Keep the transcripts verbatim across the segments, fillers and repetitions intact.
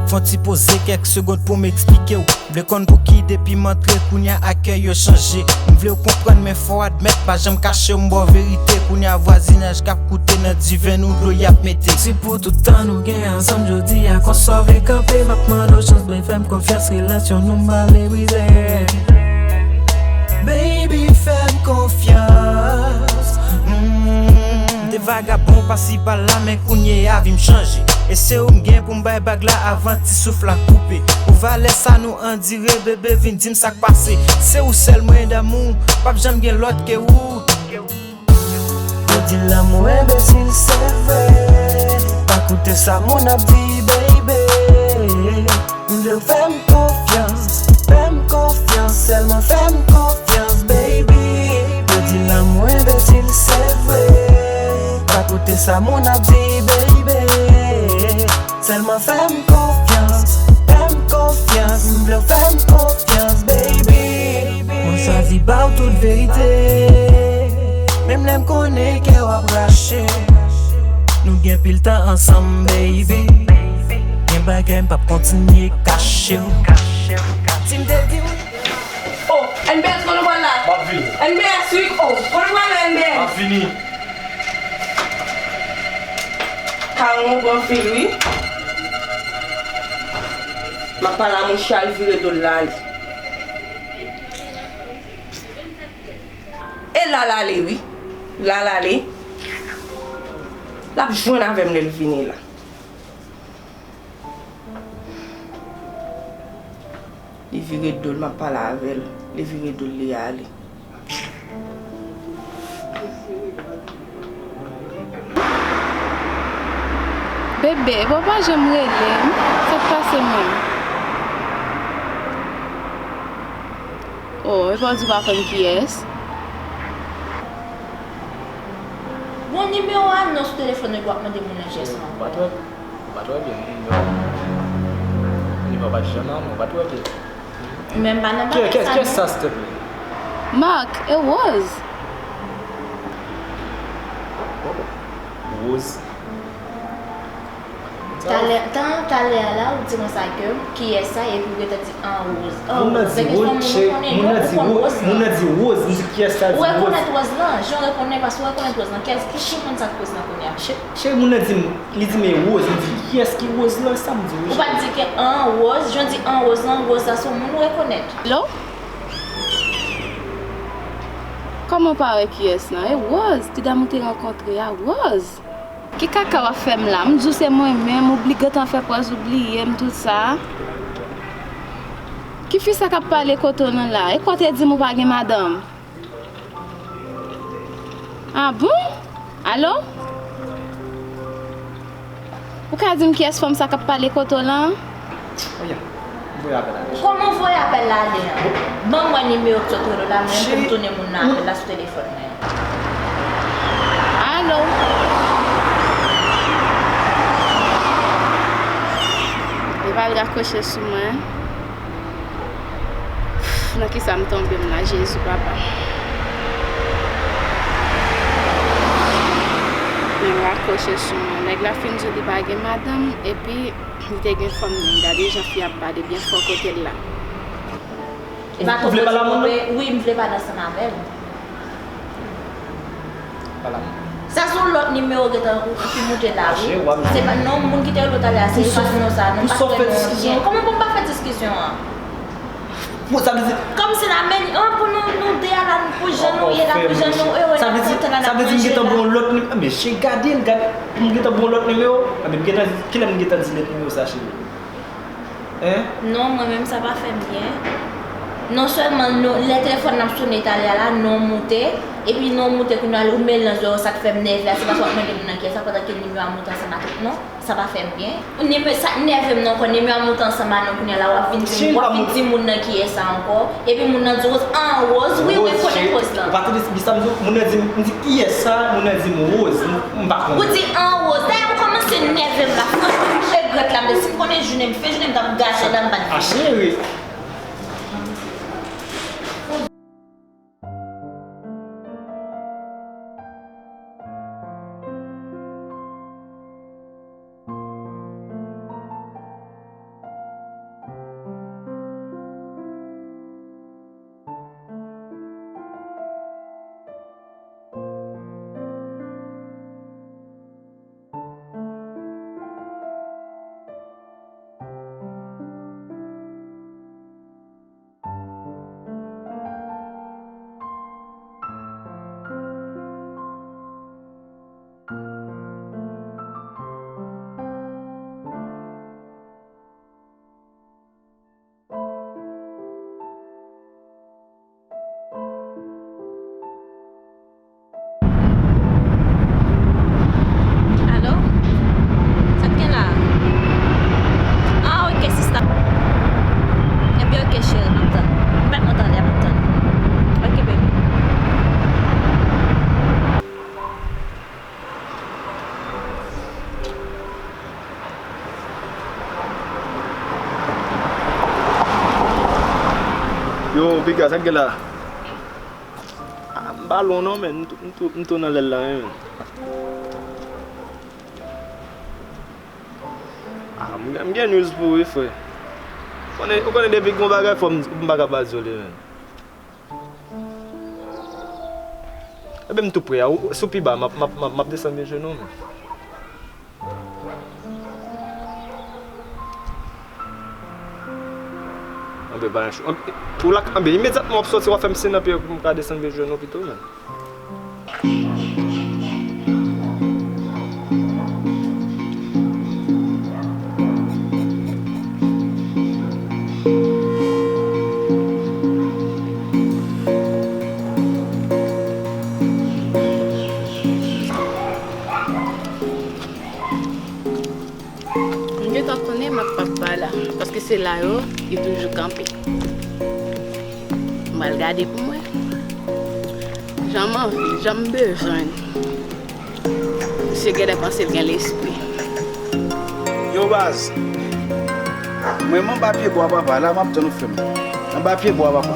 Fè yon ti poze kèk segonn pou m eksplike w. M vle konn pouki depi m antre kounye a kè yo chanje. M vle w konprann men fò w admèt pa janm kache w m ba w verite. Kounye a vwazinaj k ap koute nan diven nou dlo y ap mete. Si pou tout tan nou gen ansanm jodi a konsa w vle kanpe m ap mande w chans men fè m konfyans relasyon nou m pa vle brize. Baby fè m konfyans. Mm. M te vagabon pasi pa la men kounye a vi m chanje. E se ou m gen pou m bay bag la avan ti souf la koupe. Pou valè sa nou andire bebe vin di m sa k pase. Se ou sèl mwen damou, p ap janm gen lòt ke ou. Yo di lanmou enbesil se vre. Pa koute sa moun ap di baby. M vle w fè m konfyans, fè m konfyans, sèlman fè m konfyans baby. Yo di lanmou enbesil se vre. Pa koute sa moun ap di baby. Sèlman fè m konfyans, fè m konfyans, m vle w fè m konfyans baby. Mwen chwazi ba w tout verite. Menm lè m konnen kè w ap rache. Nou gen pil tan ansanm baby. Gen bagay m p ap kontinye kache w. Si m te di w. Oh, N B S, kote w pral la? M ap vini. N B S, wi. Oh, kote w pral la, N B S? M ap vini. Kawon ou pran anpil, wi. M ap pale a monchè a, l vire do l la, li. E la l ale, wi. La l ale. L ap jwenn avè m lè l vini la. Li vire do l, m ap pale avè l. Li vire do l, li ale. Bebe, epi w pa janm rele m? Sa k pase menm? Oh, epi w di w pa konn kiyès? Bon, nimewo a non sou telefòn nan, epi w ap mande moun nan kiyès ankò. Ou pa trè, ou pa trè byen, nimewo. Nimewo pa t janm nan, ou pa trè byen. Men m pa nan bagay sa non. Kiyès sa, silteple? Marc, e Rose. Rose? Talè, tan, talè a la, ou di konsa ke kiyès sa, epi ou gentan di an Rose. An Rose, se gen fòm moun ou konnen non, ou konn Rose lan. Moun nan di Rose, m di kiyès sa, di Rose. Ou rekonèt Rose lan, jan w rekonèt, paske ou rekonèt Rose lan. Kiyès, ki chin moun sa k Rose lan kounye a? Cheri, moun nan di m, li di men Rose, m di kiyès ki Rose lan, sa m di wi. Ou pa t di ke an Rose, jan w di an Rose lan, Rose la se yon moun ou rekonèt. Alo? Kòman w pa wè kiyès lan? E Rose, ti dam ou te rankontre a, Rose. Ki kaka w ap fè m la? M di w se mwen menm, ou bli gentan fè pòz ou bliye m tout sa. Ki fi sa k ap pale kote w lan la? E kwa w te di m ou pa gen madanm? Ah bon? Alo? Ou ka di m kiyès fanm sa k ap pale kote w lan? Oya, m voye apèl la deja. Kòman voye apèl la ale an? Ban m wè nimewo k sot rele w la, mwen menm pou m tounen moun nan apèl la sou telefòn mwen. Alo? Li pral rakwoche sou mwen. Nan kisa m tonbe m la, Jezi papa. Men rakwoche sou mwen. Nèg la fin di w li pa gen madanm, epi li te gen fanm li. Gade jan fi a ap pale byen fò kote l la. Ou vle pale a moun nan? Wi, m vle pale ansanm avè l. Pale a moun. Sa se yon lòt nimewo gentan ki moute la, wi. Se pa non, moun ki te rele w talè a, se pa non sa, non, pa fè non byen. Kòman pou m pa fè diskisyon an? Pou sa vle di. Kòmsi la men an pou nou, nou de a la, pou jan nou ye la, pou jan nou ere la, pou tan la n ap manje la. Sa vle di m gentan bon lòt nimewo. Men cheri, gade l, gade, m gentan bon lòt nimewo. Anben m gentan, kilè m gentan di lòt nimewo sa, cheri? Hein? Non, mwen menm sa pa fè m byen. Non sèlman nou, lè telefòn nan ap sone talè a la, non moute, epi non moute kounye a ou melanj yo, sa k fè m nève a, se paske w ap mande moun nan kiyès sa, pandan ke nimewo a moute ansanm ak lòt non. Sa pa fè m byen. Nimewo sa k nève m nan ankò, nimewo a moute ansanm a non kounye a la, w ap vin di m, w ap vin di moun nan kiyès sa ankò. Epi moun nan di Rose, an Rose, wi, mwen konnen Rose lan. Ou pa tande sa m di w? Moun nan di m, m di kiyès sa, moun nan di m Rose, m, m pa konnen. Ou di an Rose, dayè ou kòmanse nève m la, franchman, m regrèt la, men si m konnen jounen m, fen jounen m t ap gaje la, m pa t vini. A cheri. Alo? Sa k gen la? Ah, ok, sista. Ebyen, ok, cheri, m ap tann. M pa kontan lè m ap tann. Ok, baby. Yo, piga, sa k gen la? Ah, m pa lwen non, men m tou, m tou, m tou nan lèl la, wi, men. Ah, m, m gen news pou ou, wi, frè. Konnen, ou konnen depi gon bagay fò m, m pa ka pa di w li, men. Ebyen, m tou pre a. Ou, sou pi ba, m ap, m ap, m ap, m ap desann vye jenou, men. Anben, pa yon cho. Anben, ou la, anben, imedyatman w ap sòti, w ap fè m siy nan pye pou m ka desann vye jenou pito, men. M gentan konnen m ap papa la, paske se la yo, yo toujou kanpe. M pral gade pou mwen. Jan m anvi, jan m bezwen. Misye genlè panse l gen lespri. Yo baz, mwen m anba pye bwa papa, la m ap tann ou frè m. Anba pye bwa papa.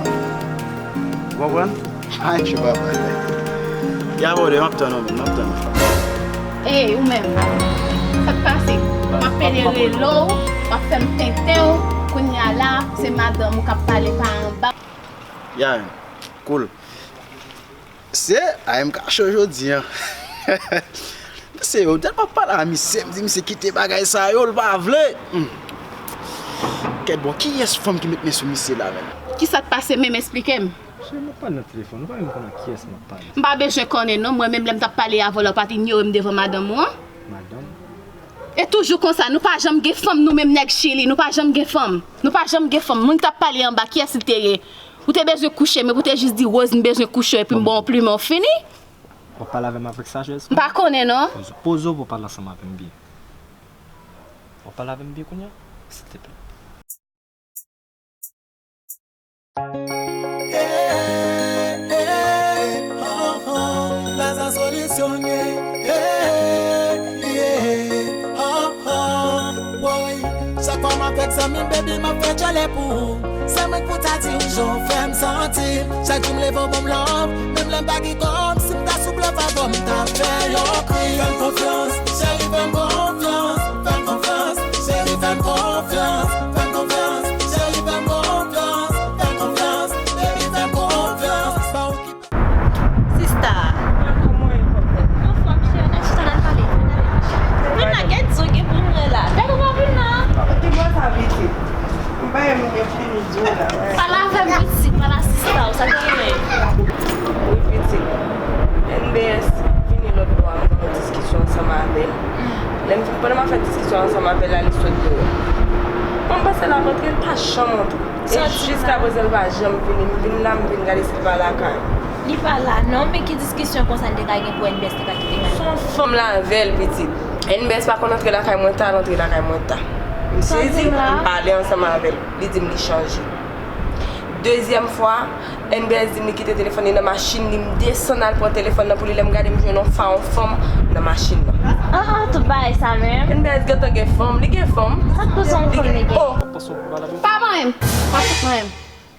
Ou konprann? Ay, je papa. Ya brother, m ap tann ou, m ap tann ou. Ey, ou menm. Sa k pase? M ap pede rele w, w ap fè m tenten w. Kounye a la, se madanm ou k ap pale pa anba. Ya, cool. Se, ay, m kache w jodi a. Se yo tèlman pale a misye, m di misye kite bagay sa yo, l pa vle. Hmm. Kèt bon, kiyès fanm ki met men sou misye la menm? Kisa k pase menm, esplike m? Cheri, m ap pale nan telefòn, ou pa menm konn ak kiyès m ap pale. M pa bezwen konnen non, mwen menm lè m t ap pale avè w la, ou pa t inyore m devan madanm ou an? Madanm? E toujou konsa, nou pa janm gen fanm, nou menm nèg Chili, nou pa janm gen fanm. Nou pa janm gen fanm. Moun k t ap pale anba, kiyès li te ye? Ou te bezwen kouche m, epi ou te jis di, Rose, m bezwen kouche w, epi m ba w plimen, w fini? W ap pale avè m avèk sajès? M pa konnen non. Poze, poze w pou w pale ansanm avè m byen. W ap pale avè m byen kounye a? Silteplè. Hey, hey, oh, oh, la sa solisyon ye. Hey, yeah, oh, oh, woy. Chak fwa m avèk zanmi m, baby, m ap fè tchèlè pou ou. Se mwen k pou ta di w jan w fè m santi. Chak jou m leve w ban m love, menm lè m pa gen kòb, si m ta sou plafon avè w, m ta fè yon kri. Fè m konfyans, cheri, fè m konfyans. Fè m konfyans, cheri, fè m konfyans. Fè m konfyans, cheri, fè m konfyans. Fè m konfyans, baby, fè m konfyans. Pa okipe. Sista. Anfòm, cheri, n ap chita, n ap pale. Vin la, gen di w gen pou m wè la. Gade w pa vin la. Ki bò sa pitit? M pa gen moun gen fini di w la, wè. Pale avè m, pitit, pale a sista w, sa k genyen? Wi, pitit. N B S vini lòt bò a, m gen yon diskisyon ansanm avè l. Lè m fin, pandan m ap fè diskisyon ansanm avè l la, li sot deyò. Mwen m panse l ap antre, l pa janm antre. E jiska prezan, l pa janm vini. M vin la, m vin gade si l pa lakay. Li pa la non, men ki diskisyon konsa n te ka gen pou N B S te ka kite kay la? Se yon fanm la avè l, pitit. N B S pa konn antre lakay mwen ta, l antre lakay mwen ta. M sezi, m pale ansanm avè l. Li di m li chanje. Dezyèm fwa, N B S di m li kite telefòn li nan machin li, m desann al pran telefòn nan pou li, lè m gade m jwenn yon fa yon fanm nan machin nan. Ah, ah, tout bagay sa menm. N B S gentan gen fanm, li gen fanm. Sa k pou son fanm li gen? Oh! Pa manyen m. Pa fout manyen m.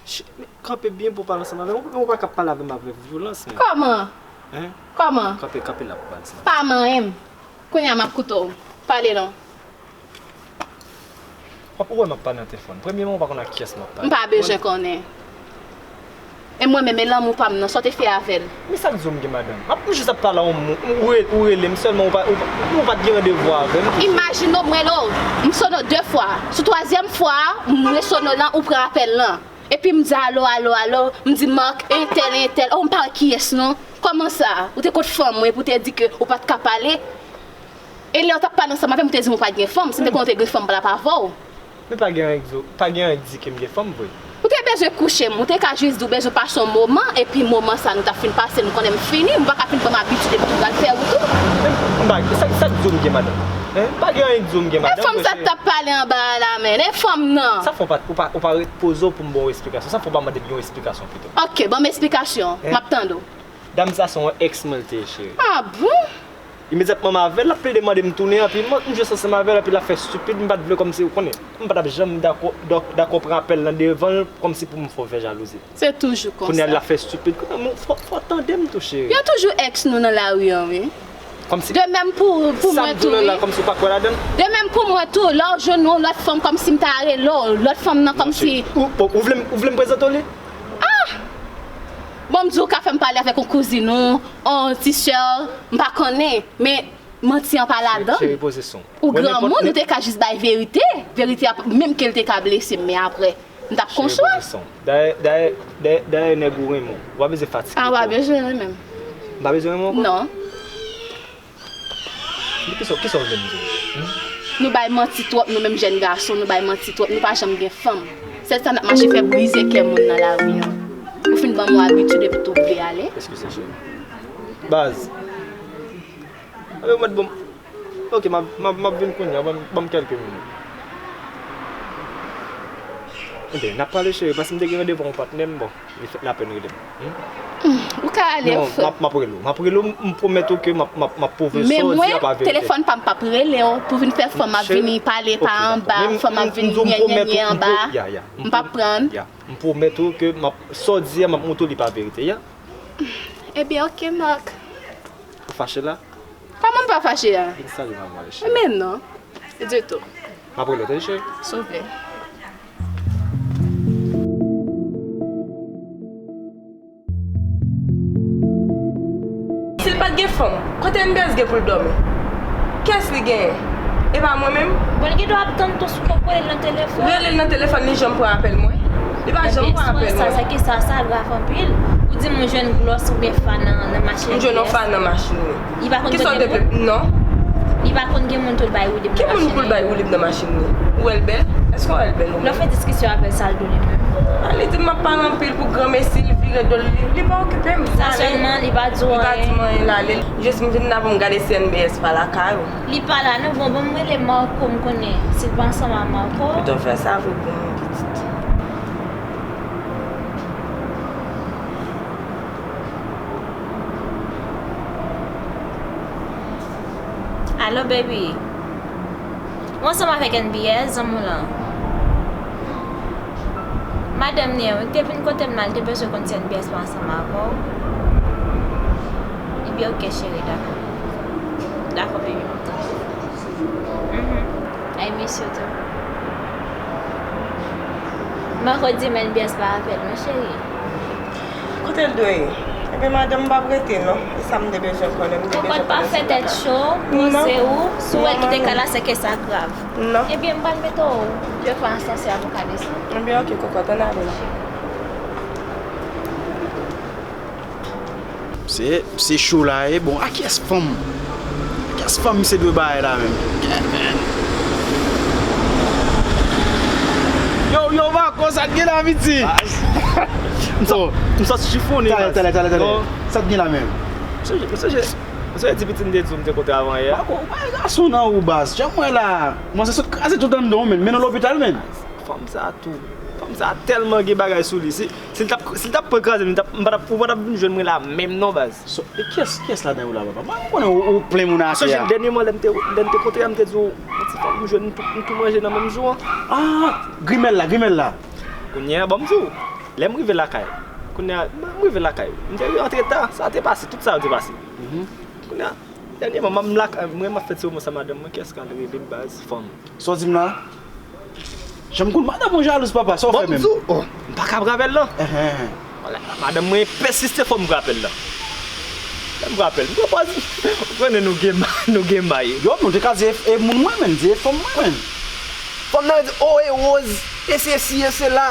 Ch-, men kanpe byen pou w pale ansanm avè m. Ou, ou pa ka pale avè m avèk vyolans, men. Kòman? Hein? Kòman? Kanpe, kanpe la pou w pale ansanm avè m. Pa manyen m. Kounye a m ap koute w. Pale non. W ap wè m ap pale nan telefòn. Premyèman, ou pa konn ak kiyès m ap pale. M pa bezwen konnen. E mwen menm, e lanmou pa m nan, sa w te fè avè l? Men sa k di w m gen madanm? M ap, m jis ap pale a yon moun. Ou re-, ou rele m sèlman, ou pa, ou pa, ou pa t gen randevou avè m tou. Imajine w, m rele w, m sone w de fwa. Sou twazyèm fwa a, m resone w lan, ou pran apèl lan. Epi m di alo, alo, alo, m di Marc, entèl, entèl. Oh, m pa wè kiyès non. Kòman sa? Ou te kot fanm mwen pou te di ke ou pa t ka pale? E lè w t ap pale ansanm avè m, ou te di m ou pa t gen fanm. Si m te konnen ou te gen fanm, m pa t ap avè w. Men pa gen anyen k di, pa gen anyen k di ke m gen fanm vre. Ou te bezwen kouche m, ou te ka jis di w bezwen pase yon moman, epi moman sa nou t ap fin pase, nou konnen m fini, m pa ka fin pran m abitid epi tou pral fè ou tou. Men m pa, sa, sa k di w m gen madanm? Hein? Pa gen anyen k di w m gen madanm. E fanm sa t ap pale anba a la, men, e fanm nan. Sa fè w pa, ou pa, ou pa ret poze w pou m ba w yon esplikasyon? Sa fè w pa mande m yon esplikasyon pito? Ok, ban m esplikasyon. Hein? M ap tande w. Dam sa se yon ex mwen l te ye, cheri. Ah bon? Imedyatman m avè l, l ap plede mande m tounen, anpi m, m jwe ansanm avè l, anpi l ap fè stupid, m pa t vle kòmsi, ou konnen, m pa t ap janm dakò, dòk, dakò pran apèl lan devan l, kòmsi pou m fè w fè jalouzi. Se toujou konsa. Kounye a l ap fè stupid, kounye a, men fò, fò w tande m tou, cheri. Yo toujou ex nou nan lari an, wi. Kòmsi. De menm pou, pou mwen tou, wi. Sa m di w la, kòmsi w pa kwè ladan l? De menm pou mwen tou, lè w jwenn yon lòt fanm, kòmsi m ta rele w, lòt fanm nan, kòmsi. Non, cheri. Ou, ou vle m, ou vle m prezante w li? Ah! Bon, m di w ka fè m pale avèk yon kouzin ou, yon ti sè, m pa konnen, men manti an pa ladan l. Cheri, poze son. Ou granmoun, ou te ka jis bay verite. Verite a, menm ke l te ka blese m, men apre, m t ap konsa. Cheri, poze son. Dayè, dayè, dayè, dayè nèg ou renmen w. Ou pa bezwen fatige kò w. Ah, w pa bezwen renmen m. M pa bezwen renmen w ankò? Non. Men kisa, kisa w vle m di w? Hmm? Nou bay manti twòp, nou menm jèn gason, nou bay manti twòp, nou pa janm gen fanm. Sèl sa n ap mache fè brize kè moun nan lari an. Ou fin ban m yon abitid epi tou vle ale. Eskize, cheri. Baz. Anben, mwen, bon. Ok, m ap, m ap, m ap vin kounye a, ban m, ban m kèlke minit. Enben, n ap pale, cheri, paske m te gen randevou ak yon patnè m, bon. Li fè lapèn rele m. Hmm? Hmm, ou ka ale, frè. Non, m ap, m ap rele w. M ap rele w, m, m pwomèt ou ke m ap, m ap, m ap pwouve sa w di a pa verite. Men mwen, telefòn pa m p ap rele w pou vin fè fanm ap vini pale pa anba, fanm ap vin nyenyenyen anba. M p ap pran. Ya, m pwomèt ou ke m ap, sa w di a, m ap montre w li pa verite, ya. Ebyen, ok, Marc. Ou fache la? Kòman m pa fache a? Vin salye manman, cheri. Men non. Ditou. M ap rele w, tande, cheri. Souple. Si l pa t gen fanm, kote M B S gen pou l dòmi? Kiyès li genyen? E pa mwen menm? Bon, li gen dwa ap tann tou si w poko rele l nan telefòn. Rele l nan telefòn, li janm pran apèl mwen. Li pa janm pran apèl mwen. Sa, sa ki sa, sa grav anpil. Ou di m ou jwenn Glòs oubyen Fa nan, nan machin M B S. M jwenn yon Fa nan machin li. Li pa konn gen moun? Non. Li pa konn gen moun tou l bay woulib nan machin li. Ki moun pou l bay woulib nan machin li? Ou wè l bèl? Èske w wè l bèl ou menm? Lè w fè diskisyon avè l, sa l di w li menm? A, li di m m ap pale anpil pou granmesi, li vire do l, li, li pa okipe m. Sa sèlman, li pa di w anyen? Li pa di m anyen, l ale. Jis m vin la pou m gade si M B S pa lakay ou. Li pa la non, bon, bon, m rele Marco, m konnen si l pa ansanm a Marco. Pito fè sa vre pou mwen, pitit. Alo, baby. Ou ansanm avèk N B S, zanmi w lan? Madanm li an, wi, li te vin kote m la, li te bezwen konn si N B S pa ansanm avè w. Ebyen, ok, cheri, dakò. Dakò, baby, m ap tann. Mhm. I miss you too. Marco di m N B S pa avè l, non, cheri. Kote l dwe ye? Ebyen, madanm, m p ap rete, non. E sa m te bezwen konnen, m te bezwen konnen si l pa ka. Kòkòt, pa fè tèt cho, poze w. Si w wè l kite kay la, se ke sa grav. Non. Ebyen, m pral mete w devan asansè a pou w ka desann. Ebyen, ok, kòkòt, ann ale non. Se, se cho la ye. Bon, a kiyès fanm? A kiyès fanm misye dwe bay la menm? Yo, yo, Marco, sa t gen la, piti? M sa, m sa chifonnen, talè, talè, talè, talè. Sa t gen la menm? M sonje, m sonje, m sonje ti piti m te di w m te kontre avan yè. Marco, ou pa gason nan ou, baz. Jan m wè la, kòmanse sot kraze tout anndan w, menn. Mennen w lopital, menn. Fanm sa tou. Fanm sa tèlman gen bagay sou li. Si, si l t ap, si l t ap pran kraze m, li t ap, m pa t ap, ou pa t ap vin jwenn mwen la menm non, baz. So, e kiyès, kiyès ladan yo la, papa? Mwen, m konnen ou, ou plen moun atè a. Sonje dènyèman lè m te, lè m te kontre a, m te di w, yon ti fanm m jwenn, m tou, m tou manje nan menm jou an. Ah, grimèl la, grimèl la. Kounye a, ban m di w, lè m rive lakay, kounye a, m rive lakay, m te antre ta, sa te pase, tout sa yo te pase. Mhm. Kounye a, dènyèman, m ap lakay mwen, m ap fè ti romans a madanm mwen, kiyès k al rele m, baz? Fanm. Sa w di m la? Janm konn madanm ou jalouz, papa, sa w fè menm? Bon, m di w, oh, m pa ka pran apèl lan. Enhen. Madanm mwen pèsiste, fò m pran apèl lan. Lè m pran apèl, m pran pòz. Ou konnen nou gen ma-, nou gen may. Yo, nou te ka di e, e moun mwen menm, di e fanm mwen menm. Fanm nan di, oh, e Rose, e sesi, e sela.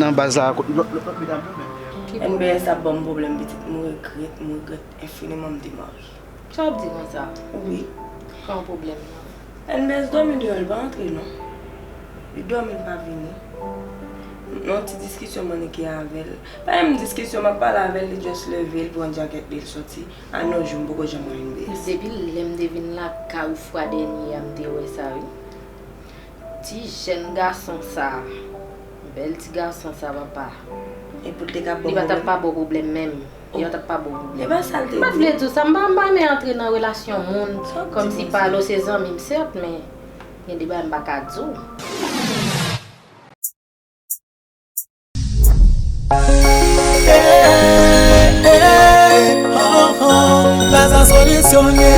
nan baz la, kot lòt, lòt, lòt medam yo menm. N B S ap ban m pwoblèm, pitit, mwen regrèt, mwen regrèt enfiniman m te marye. Sa w ap di konsa? Wi. Pran pwoblèm nan. N B S dòmi deyò, li pa antre non. Li dòmi, li pa vini. Nan ti diskisyon mwen nèk avè l. Pa menm diskisyon, m ap pale avè l, li just leve, li pran djakèt li, li soti. A no jou, m poko janm wè N B S. Depi lè m te vin lakay ou fwa dènye a, m te wè sa, wi. Ti jèn gason sa, bèl ti gason sa, papa. E pou l te ka ban pwoblèm? Li pa t ap pa ba w pwoblèm menm. Li pa t ap pa ba w pwoblèm. E pa sa l te di. M pa t vle di w sa, m pa, m pa renmen antre nan relasyon moun, kòmsi pale w se zanmi m, sèt, men gen de bagay m pa ka di w. La sa solisyon ye.